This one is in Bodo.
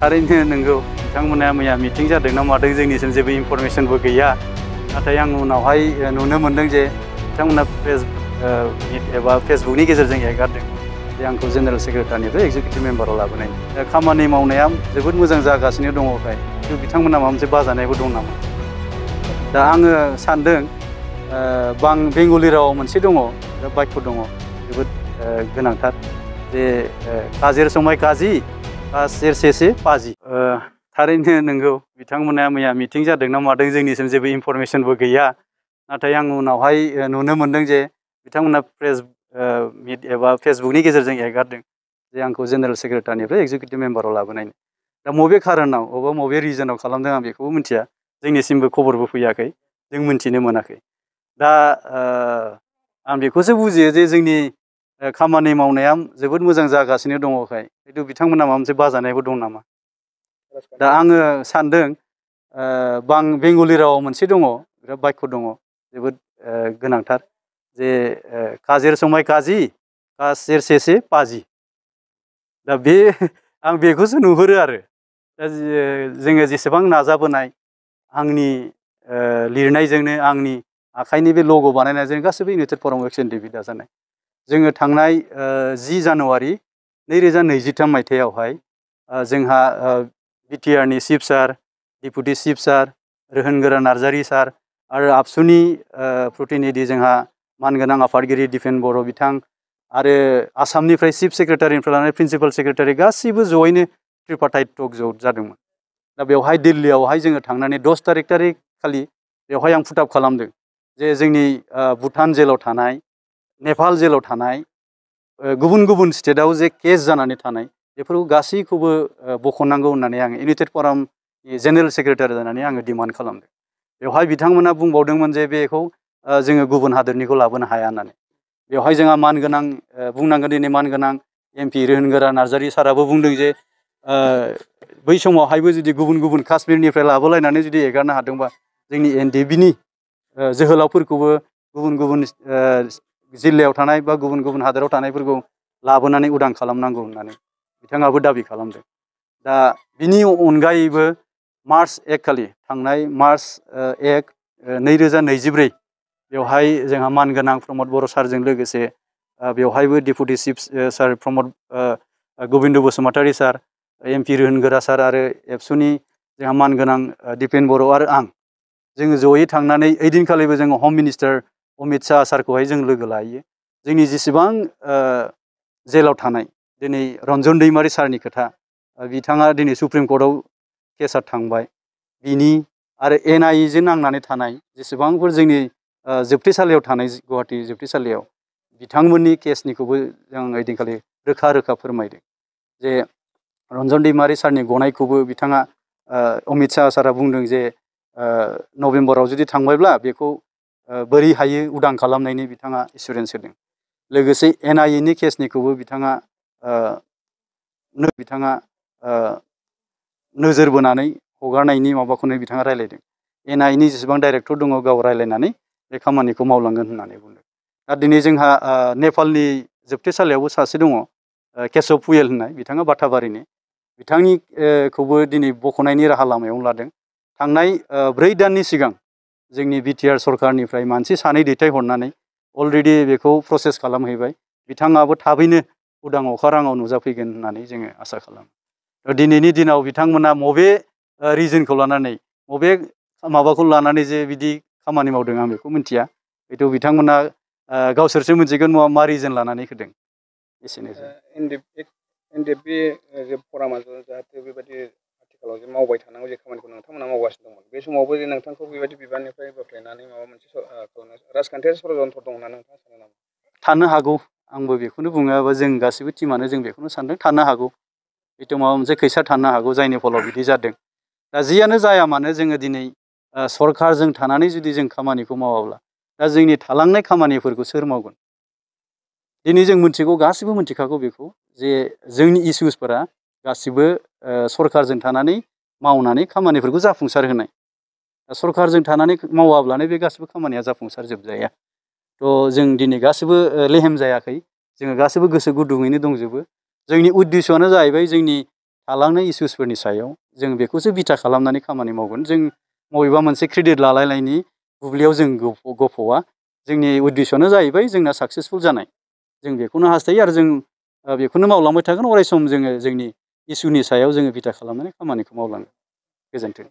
थारैनो नंगौ बिथांमोना मैया मिटिं जादों ना मादों जोंनिसिम जेबो इनफरमेशनबो गैया नाथाय आं उनावहाय नुनो मोनदों जे बिथांमोना एबा फेसबुकनि गेजेरजों एगारदों जे आंखौ जेनेरेल सेक्रेटारिनिफ्राय एक्जिकिउटिभ मेम्बाराव लाबोनाय खामानि मावनाया जोबोद मोजां जागासिनो दङखाय बिथांमोना माबा मोनसे बाजानायबो दं नामा दा आङो सानदों बेंगलि रावाव मोनसे दङ बाक्य दङ जोबोद गोनांथार जे काजेर समाय काजि सेरसेसे बाजि थारैनो नंगौ बिथांमोना मैया मिटिं जादों ना मादों जोंनिसिम जेबो इनफरमेशनबो गैया नाथाय आं उनावहाय नुनो मोनदों जे बिथांमोना एबा फेसबुकनि गेजेरजों एगारदों जे आंखौ जेनेरेल सेक्रेटारिनिफ्राय एक्जिकिउटिभ मेम्बाराव लाबोनाय दा बबे खारनाव बबे रिजनाव खालामदों आं बेखौबो मिथिया जोंनिसिमबो खबरबो फैयाखै जों मिन्थिनो मोनाखै दा आं बेखौसो बुजियो जे जोंनि खामानि मावनाया जोबोद मोजां जागासिनो दङखाय खिन्थु बिथांमोना माबा मोनसे बाजानायबो दं नामा दा आङो सानदों बेंगलि रावाव मोनसे दङ बिराद बाक्य दङ जोबोद गोनांथार जे काजेर समाय काजि सेरसेसे बाजि दा आं बेखौसो नुहुरो आरो दा जोङो जेसेबां नाजाबोनाय आंनि लिरनायजोंनो आंनि आखाइनि बे लग' बानायनायजों गासैबो इउनाइटेड फराम अफ NDFB दाजानाय जोङो थांनाय 10 जानुवारि 2023 मायथाइयावहाय जोंहा BTRनि चिफ सार डिपुटि चिफ सार रोहोनगोरा नार्जारि सार आरो आबसुनि प्रतिनिधि जोंहा मानगोनां आफादगिरि दिपेन बर' बिथां आरो आसामनिफ्राय चिफ सेक्रेटारिनिफ्राय लानानै प्रिन्सिपाल सेक्रेटारि गासैबो जयैनो ट्रिपार्टाइट टक जादोंमोन दा बेवहाय दिल्लीयावहाय जोङो थांनानै 10 तारिख खालि बेवहाय आं फुटाप खालामदों जे जोंनि भुटान जेलाव थानाय नेपाल जेलाव थानाय गुबुन गुबुन स्टेटआव जे केस जानानै थानाय बेफोरखौ गासैखौबो बख'नांगौ होननानै आङो इउनाइटेड फरामनि जेनेरेल सेक्रेटारि जानानै आङो डिमान्ड खालामदों बेवहाय बिथांमोना बुंबावदोंमोन जे बेखौ जोङो गुबुन हादोरनिखौ लाबोनो हाया होननानै बेवहाय जोंहा मानगोनां बुंनांगोन दिनै मानगोनां MP रोहोनगोरा नार्जारि साराबो बुंदों जे बै समावहायबो जुदि गुबुन गुबुन काश्मीरनिफ्राय लाबोलायनानै जुदि एगारनो हादोंबा जोंनि NDFBनि जोहोलावफोरखौबो गुबुन गुबुन जिल्लायाव थानाय बा गुबुन गुबुन हादोराव थानायफोरखौ लाबोनानै उदां खालामनांगौ होननानै बिथाङाबो दाबि खालामदों दा बिनि अनगायैबो मार्च 1 खालि थांनाय मार्च 1 2024 बेवहाय जोंहा मानगोनां प्रमद बर' सारजों लोगोसे बेवहायबो डिपुटि चिफ सार प्रमद गबिन्द बसुमतारी सार MP रोहोनगोरा सार आरो एबसुनि जोंहा मानगोनां दिपेन बर' आरो आं जोङो जयै थांनानै ओइदिनखालिबो जोङो हम मिनिस्टार अमित शाह सारखौहाय जों लोगो लायो जोंनि जेसेबां जेलाव थानाय दिनै रन्जन दैमारि सारनि खोथा बिथाङा दिनै सुप्रिम कर्टआव केसा थांबाय बिनि आरो NIA जों नांनानै थानाय जेसेबांफोर जोंनि जोबथेसालियाव थानाय गुवाहाटि जोबथेसालियाव बिथांमोननि केसनिखौबो जों ओइदिनखालि रोखा रोखा फोरमायदों जे रन्जन दैमारि सारनि गनायखौबो बिथाङा अमित शाह सारा बुंदों जे नभेम्बराव जुदि थांबायब्ला बेखौ बोरै हायो उदां खालामनायनि बिथाङा एसुरेन्स होदों लोगोसे NIA नि केसनिखौबो बिथाङा नोजोर बोनानै हगारनायनि माबाखौनो बिथाङा रायलायदों NIA नि जेसेबां डाइरेक्टर दङ गाव रायलायनानै बे खामानिखौ मावलांगोन होननानै बुंदों दा दिनै जोंहा नेपालनि जोबथेसालियावबो सासे दङ केशव पुयेल होननाय बिथाङा बाथाबारिनि बिथांनिखौबो दिनै बख'नायनि राहा लामायाव लादों थांनाय 4 दाननि सिगां जोंनि BTR सरकारनिफ्राय मानसि सानै दैथायहरनानै अलरेडि बेखौ प्रसेस खालामहैबाय बिथाङाबो थाबैनो उदां अखाराङाव नुजाफैगोन होननानै जोङो आसा खालामो दिनैनि दिनाव बिथांमोना बबे रिजनखौ लानानै बबे माबाखौ लानानै जे बिदि खामानि मावदों आं बेखौ मिथिया हयथ' बिथांमोना गावसोरसो मिथिगोन मा रिजन लानानै होदों एसेनोसै NDFB जे फरामा जाहाथे बेबायदि आथिखालाव जे मावबाय थानांगौ जे खामानिखौ नोंथांमोना मावगासिनो दंमोन बे समावबो जे नोंथांखौ बेबायदि बिबाननिफ्राय बोख्लायनानै माबा मोनसे राजखान्थियारि षड़यन्त्र दं होनना नोंथाङा सानो नामा थानो हागौ आंबो बेखौनो बुङाबा जों गासैबो टिमानो जों बेखौनो सानदों थानो हागौ हयथ' माबा मोनसे खैसार थानो हागौ जायनि फलाव बिदि जादों दा जियानो जाया मानो जोङो दिनै सरकारजों थानानै जुदि जों खामानिखौ मावाब्ला दा जोंनि थालांनाय खामानिफोरखौ सोर मावगोन दिनै जों मिथिगौ गासिबो मिथिखागौ बेखौ जे जोंनि इसुसफोरा गासिबो सरकारजों थानानै मावनानै खामानिफोरखौ जाफुंसार होनाय सरकारजों थानानै मावाब्लानो बे गासिबो खामानिया जाफुंसार जोबजाया थ' जों दिनै गासिबो लेहेम जायाखै जोङो गासिबो गोसो गुदुङैनो दंजोबो जोंनि उद्देश्यआनो जाहैबाय जोंनि थालांनाय इसुसफोरनि सायाव जों बेखौसो बिथा खालामनानै खामानि मावगोन। जों बबेबा मोनसे क्रेडिट लालायनायनि बुब्लियाव जों गफ'आ। जोंनि उद्देश्यआनो जाहैबाय जोंना साक्सेसफुल जानाय। जों बेखौनो हास्थायो आरो जों बेखौनो मावलांबाय थागोन। अराय सम जोङो जोंनि इसुनि सायाव जोङो बिथा खालामनानै खामानिखौ मावलांगोन। गोजोन्थों।